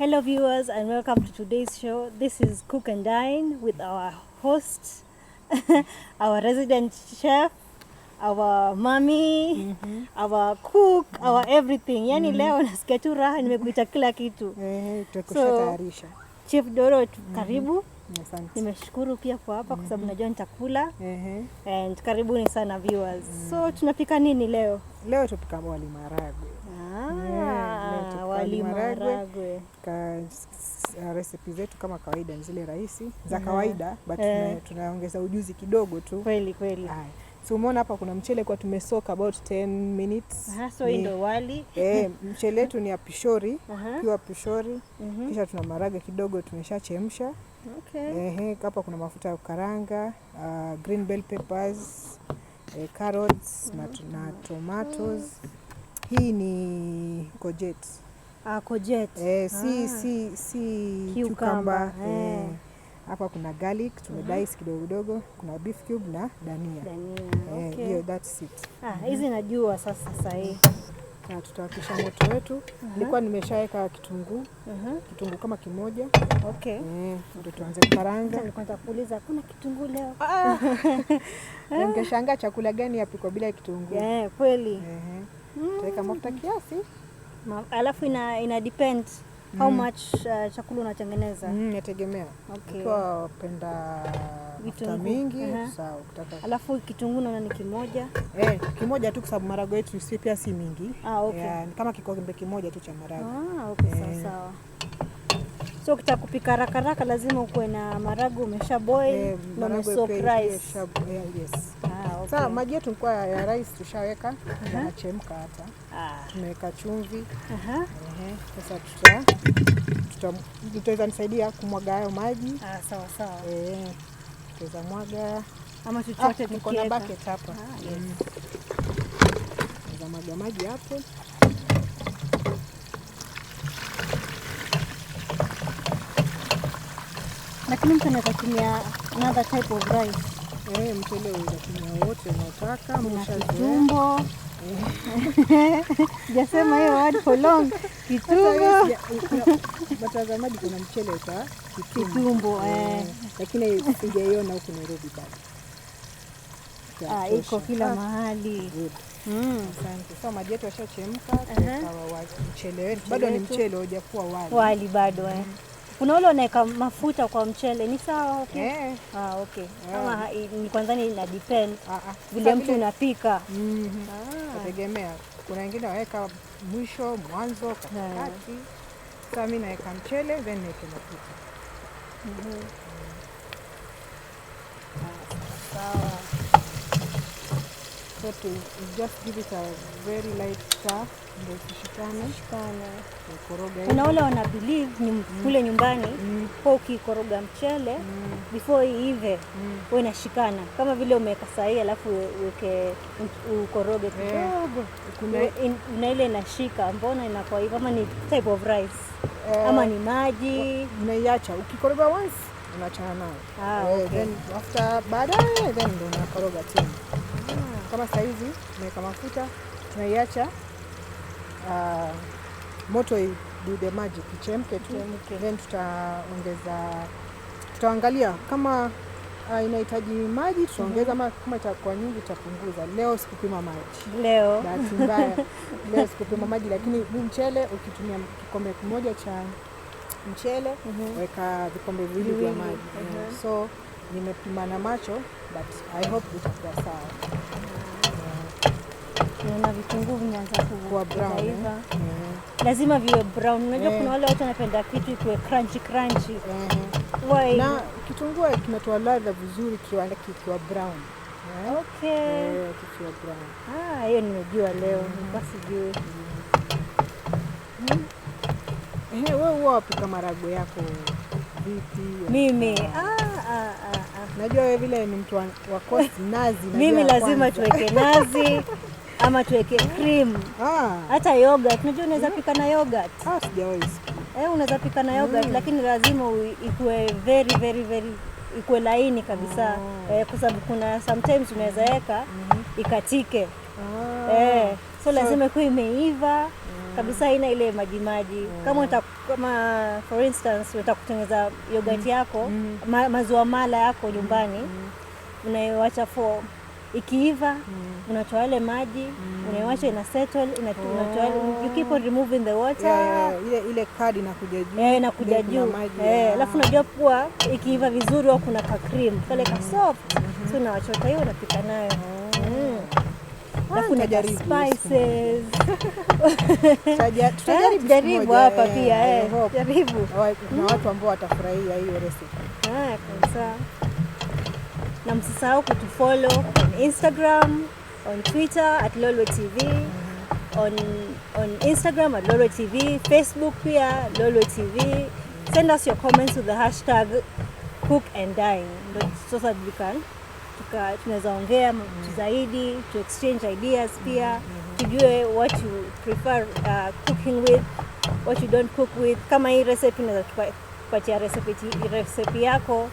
Hello viewers and welcome to today's show. This is Cook and Dine with our host, our resident chef, our mommy, our cook, our everything. Yani leo nasikia tu raha, nimekuita kila kitu. Tutakusha. Chef Doro, karibu. Asante. Nimeshukuru pia kwa hapa kwa sababu najua nitakula. And karibuni sana viewers. So tunapika nini leo? Leo tupika wali maharagwe. Wali maharagwe. Recipe zetu kama kawaida ni zile rahisi za kawaida, but tunaongeza ujuzi kidogo tu. Kweli kweli. Haya. So umeona hapa kuna mchele kwa tumesoak about 10 minutes. So hii ndio wali. Mchele wetu ni ya pishori, pure pishori. Kisha tuna maharagwe kidogo tumeshachemsha. Okay. Hapa kuna mafuta ya kukaranga, green bell peppers, carrots na tomatoes. Hii ni courgette. Courgette. Si cucumber. Hapa kuna garlic tumedice kidogo kidogo, kuna beef cube na dania. Okay. Hiyo that's it. Hizi najua sasa hii. Na tutawakisha moto wetu. Nilikuwa nimeshaweka kitunguu. Kitunguu kama kimoja. Okay. Ndio tuanze kukaranga. Nilikuwa nitakuuliza kuna kitunguu leo? Ningeshangaa chakula gani yapikwa bila kitunguu. Kweli. Tutaweka mafuta kiasi. Alafu ina depend how much chakula unatengeneza. Inategemea. Okay. Ukiwa unapenda mafuta mingi, sawa ukitaka. Alafu kitunguu naona ni kimoja. Kimoja tu kwa sababu maharagwe yetu si pia si mingi. Okay. Ni kama kikombe kimoja tu cha maharagwe. Okay, sawa sawa. So ukitaka kupika haraka haraka lazima ukuwe na maharagwe umesha boil na umesoak rice. Yes. Okay. Sasa maji yetu kwa ya rice tushaweka, yanachemka hapa. Tumeweka chumvi. Sasa tutaweza nisaidia kumwaga hayo maji. Sawa sawa. Tutaweza mwaga ama tuchote tukiweka. Kuna bucket hapa. Yes. Tutaweza mwaga maji hapo. Lakini mtu anaweza kutumia another type of rice. Mchele unaweza kutumia wote unaotaka, kitumbo. Sijasema hiyo word for long. Kitumbo. Watazamaji, kuna mchele uta kitumbo, Lakini sijaiona huku Nairobi bado. Iko kila mahali. Asante. So maji yetu yashachemka, tutaweka mchele wetu. Bado ni mchele hujakuwa wali. Wali bado Kuna wale wanaweka mafuta kwa mchele, ni sawa? Okay. Okay. Kama ni kwanza ni ina depend vile mtu unapika. Inategemea. Kuna wengine waweka mwisho, mwanzo, katikati. Sasa mimi naweka mchele then naweka mafuta. Sawa. So to just give it a very light stir ndio ishikane. Ukoroga. Kuna wale wana believe ni kule nyumbani kwa ukikoroga mchele before iive wewe inashikana kama vile umeweka sahi alafu uweke ukoroge kidogo. Kuna ile inashika, mbona inakuwa hivyo? Kama ni type of rice ama ni maji unaiacha ukikoroga once unaachana nayo. Okay. Then after baadaye then ndio unakoroga tena. Kama saizi tumeweka mafuta, tunaiacha moto do the magic, ichemke tu. Then tutaongeza, tutaangalia kama inahitaji maji tutaongeza, kama itakuwa nyingi tutapunguza. Leo sikupima maji. Leo bahati mbaya leo sikupima maji, lakini mchele ukitumia kikombe kimoja cha mchele weka vikombe viwili vya maji. So nimepima na macho, but I hope itakuwa sawa. Naona vitunguu vimeanza kuwa brown. Lazima viwe brown. Unajua kuna wale watu wanapenda kitu ikuwe crunchy crunchy. Na kitunguu kinatoa ladha vizuri kikiwa brown. Okay. Kikiwa brown. Hiyo nimejua leo, nilikuwa sijui. Wewe huwa wapika maharagwe yako vipi? Mimi Najua wewe vile ni mtu wa coast nazi. Mimi lazima tuweke nazi ama tuweke cream. Hata yogurt. Unajua unaweza pika na yogurt. Sijawahi sikia. Unaweza pika na yogurt lakini lazima ikuwe very very very ikuwe laini kabisa. Kwa sababu kuna sometimes unaweza weka ikatike. So lazima ikuwe imeiva. Kabisa haina ile maji maji. Kama for instance unataka kutengeneza yogurt yako, maziwa mala yako nyumbani, unaiwacha for ikiiva, unatoa yale maji, unaiwacha ina settle, unatoa you keep on removing the water. Yeah. Ile kadi inakuja juu. Eh, inakuja Then kuna juu. maji, Eh, alafu unajua kuwa ikiiva vizuri au kuna ka cream kale ka soft. So unawachota hiyo unapika nayo. Alafu una nitajaribu spices. Tutajaribu siku Jaribu moja, hapa pia I eh. hope. Jaribu. Kuna watu ambao watafurahia hiyo recipe. Haya kabisa. Na msisahau kutufollow on Instagram, on Twitter at Lolwe TV, on Instagram at Lolwe TV, Facebook pia Lolwe TV. Send us your comments with the hashtag cook and dine. Ndio so that we can tunaweza ongea zaidi, to exchange ideas pia, tujue what you prefer cooking with, what you don't cook with. Kama hii recipe unaweza tupatia recipe yako,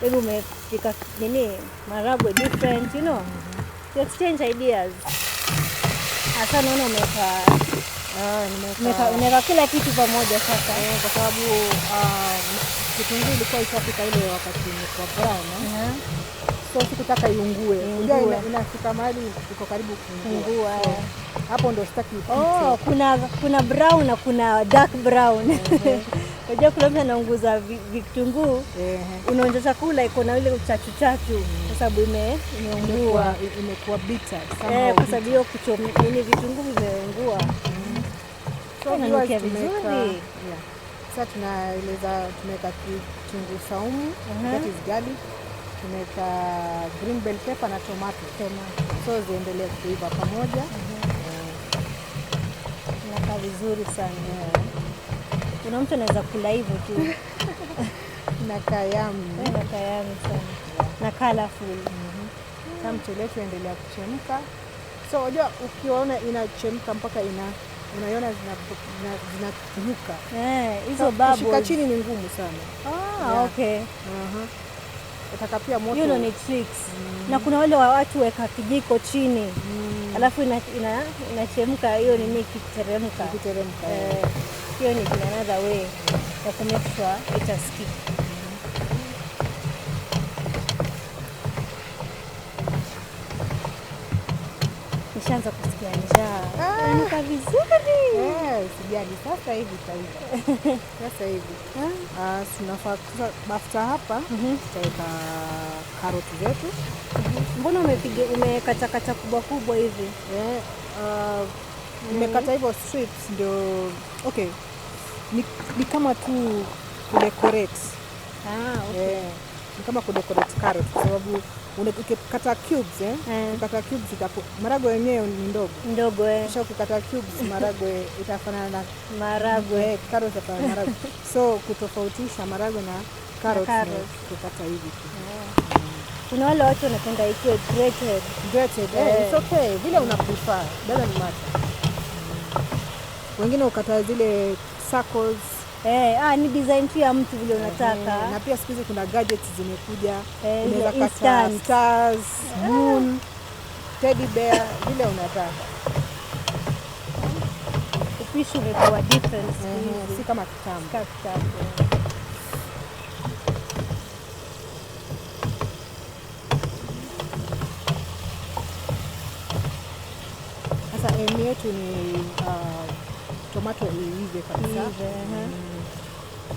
maybe umepika nini maragwe different, you know, to exchange ideas. Hasa naona umeweka umeweka kila kitu pamoja sasa. Kwa sababu kitunguu ilikuwa ishafika ile wakati imekuwa brown, eh? So sikutaka iungue. Unajua inafika mahali iko karibu kuungua. So, hapo ndo sitaki ipite. Oh, kuna brown na kuna dark brown. Unajua kuna mtu anaunguza vitunguu, unaonja chakula iko na ile uchachu chachu kwa sababu imeungua. Imekuwa bitter. Kwa sababu hiyo nini vitunguu vimeungua. So inanukia vizuri. Sasa tunaeleza tumeweka kitunguu saumu, that is garlic, tumeweka green bell pepper na tomato. So ziendelee kuiva pamoja. Inakaa vizuri sana. Kuna mtu anaweza kula hivyo tu. Inakaa yummy. Inakaa yummy sana. Na colorful. Sasa mchele wetu endelea kuchemka. So unajua ukiona inachemka mpaka unaiona zinaruka. Hizo bubbles. Kushika chini ni ngumu sana. Okay. Utaka pia moto. Hiyo ni tricks. Na kuna wale wa watu weka kijiko chini. Alafu inachemka hiyo nini ikiteremka. Ikiteremka. Hiyo ni another way ya ku make sure itastick. Nishaanza kusikia njaa. Inanuka vizuri. Sijali sasa hivi itaiva. Sasa hivi. Tunafaa after hapa tutaweka karoti zetu. Mbona umekatakata kubwa kubwa hivi? Nimekata hivyo strips ndio. Okay. Ni kama tu kudecorate. Okay. Ni kama kudecorate carrot kwa sababu ukikata cubes ukikata cubes maragwe yenyewe ni ndogo. Ndogo. Kisha ukikata cubes maragwe itafanana na maragwe. Carrot itafanana na maragwe. So kutofautisha maragwe na carrot ni kukata hivi tu. Kuna wale watu wanapenda ikuwe grated. Grated, it's okay. Vile una prefer, doesn't matter. Wengine ukata zile circles. Ni design tu ya mtu vile unataka. Na pia siku hizi kuna gadgets zimekuja. Unaweza kata stars, moon, teddy bear, vile unataka. Upishi umekuwa different si kama kitambo. Sasa aim yetu ni tomato iive kabisa.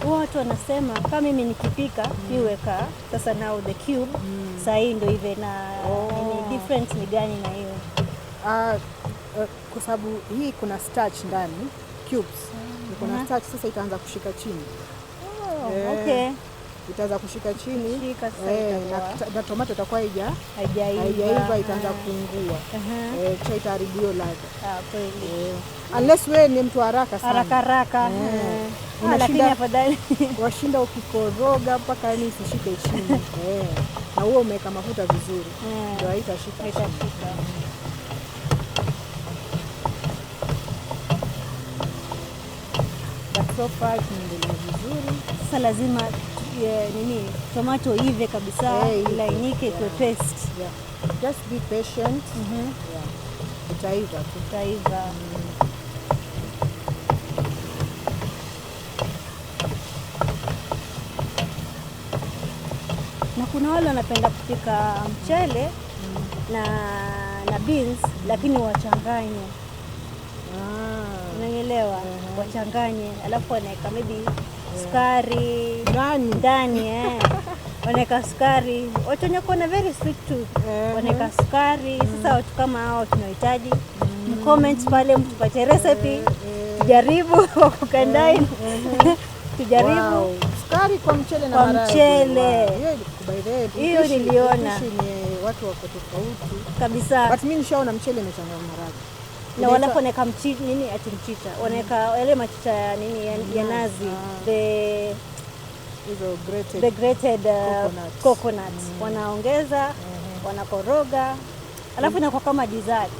Watu wanasema kama mimi nikipika niweka sasa now the cube sasa hii ndio ive na ni different ni gani na hiyo? Kwa sababu hii kuna starch ndani, cubes. Kuna starch sasa itaanza kushika chini. Okay. Itaanza kushika chini. Na tomato itakuwa haijaiva, itaanza kuungua. Kisha itaharibu hiyo ladha. Kweli. Unless wewe ni mtu haraka sana. Haraka. Lakini afadhali washinda ukikoroga mpaka yani isishike chini. Na huo umeweka mafuta vizuri. Ndio haitashika. But so far tunaendelea vizuri. Sasa lazima nini tomato ive kabisa, ilainike ikuwe paste. Just be patient. Itaiva tu. Itaiva. Kuna wale wanapenda kupika mchele na beans lakini wachanganye. Unanielewa? Wachanganye alafu wanaweka maybe sukari Ndani. ndani Wanaweka sukari. Watu wenye kuwa na very sweet tooth wanaweka sukari. Sasa watu kama hao tunahitaji mcomment pale, mtupatie recipe tujaribu wakukandai tujaribu. Wow. Sukari kwa mchele na Kwa maharagwe. mchele. Wow. Hiyo by the way, Hiyo niliona. Upishi ni watu wako tofauti. Kabisa. But mimi nishaona mchele imechanganywa na maharagwe. Na walafu wanaweka nini ati mchicha. Wanaweka yale machicha ya nini ya nazi. The Hizo grated the grated coconut. coconut. Wanaongeza, wanakoroga. Alafu inakuwa kama dessert.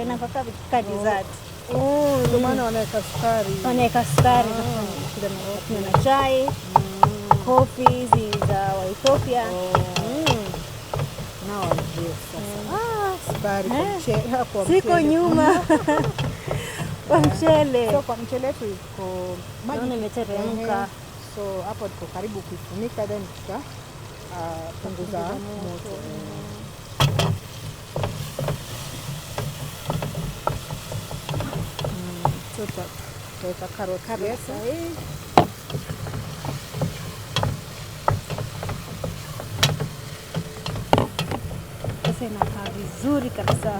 Inakuwa kama dessert. Oh, ndio maana wanaweka sukari. Wanaweka sukari na na chai, coffee hizi za wa Ethiopia. Now I get sasa. Sukari kwa mchele, kwa Siko mchele. nyuma. Kwa mchele. So kwa mchele wetu iko maji Naona imeteremka. So hapo tuko karibu kuifunika, then tuta punguza moto. So tutaweka karoti yetu. Sasa inakaa vizuri kabisa.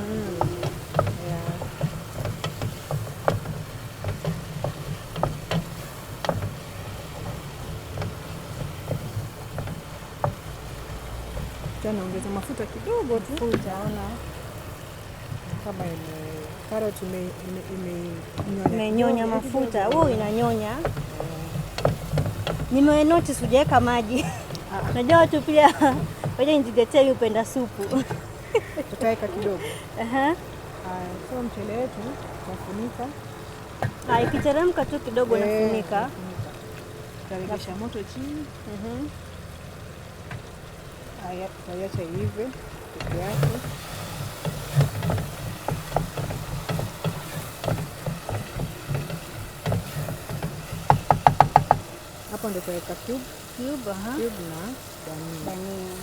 Yeah. Tena ongeza mafuta kidogo tu. Utaona kama ime carrot ime Imenyonya mafuta. Wewe inanyonya. Nime notice hujaweka maji. Najua watu pia waje nijitetee upenda supu. Tutaweka kidogo. Aha. Haya, so mchele wetu tutafunika. Ikiteremka tu kidogo nafunika. Tutaregesha moto chini. Haya, tutaiacha iive peke yake. Hapo ndio tutaweka cube, Cube, aha. cube na dania. Dania.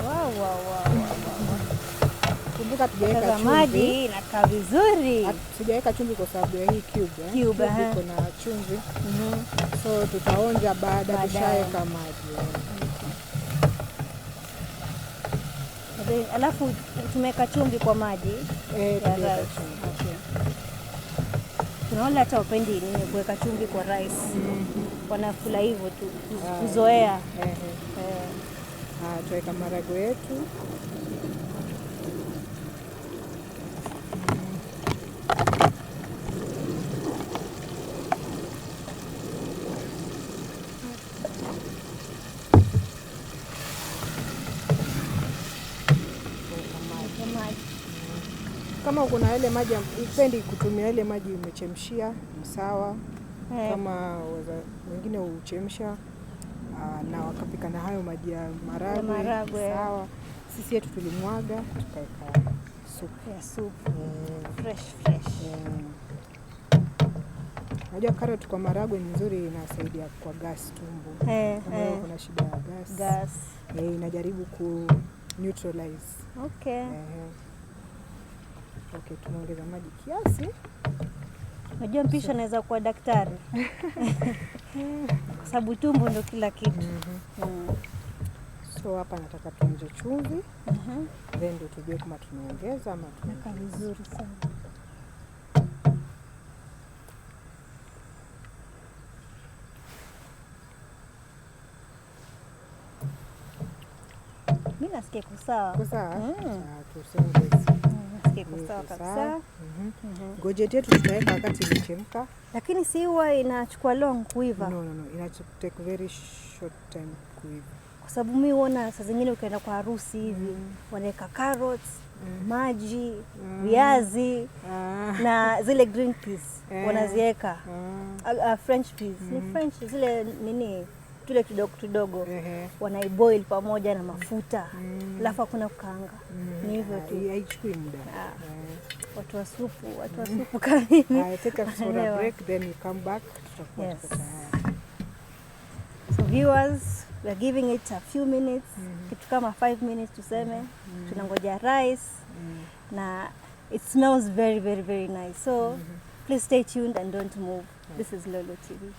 Wow, wow, wow, wow. Kumbuka tujaweka Sasa chumvi. maji inakaa vizuri. Sijaweka chumvi kwa sababu ya hii cube, eh. Cube, Cube aha. iko na chumvi. So tutaonja baada Baadaye. tushaweka maji. Alafu tumeweka chumvi kwa maji. Ya Tujaweka rice. chumvi. Okay. Kuna wale hata wapendi nini kuweka chumvi kwa rice. Wanakula hivyo tu kuzoea. Tuweka maharagwe yetu. Kama uko na yale maji upendi kutumia yale maji umechemshia, ni sawa. Kama wengine huchemsha na wakapika na hayo maji ya maharagwe, sawa. Sisi yetu tulimwaga tukaweka supu. Ya supu. Fresh fresh. Unajua carrot kwa maharagwe ni nzuri, inasaidia kwa gas tumbo. Kama kuna shida ya gas. Gas. Inajaribu ku neutralize. Okay. Okay, tumeongeza maji kiasi. Unajua mpishi anaweza kuwa daktari. Kwa sababu tumbo ndo kila kitu. So hapa nataka tuonje chumvi. Then ndio tujue kama tunaongeza ama Inakaa vizuri sana. Mimi nasikia iko sawa. Iko sawa? Tusiongeze. Nasikia iko sawa kabisa. Gojeti yetu tutaweka wakati imechemka. Lakini si huwa inachukua long kuiva. No, no, no. Ina take very short time kuiva. Kwa sababu mimi huona saa zingine ukienda kwa harusi hivi wanaweka carrots, maji, viazi na zile green peas wanaziweka. French peas. Ni French zile nini tule kidogo kidogo. Wanaiboil pamoja na mafuta. Alafu hakuna kukaanga. Ni hivyo tu. Haichukui muda. Watu wa supu kama mimi. I take us for a Wanaelewa. Break, then we come back, tutakuwa tuko tayari. So viewers, we are giving it a few minutes, kitu kama 5 minutes tuseme. Tunangoja rice na it smells very, very, very nice. So please stay tuned and don't move. This is Lolo TV.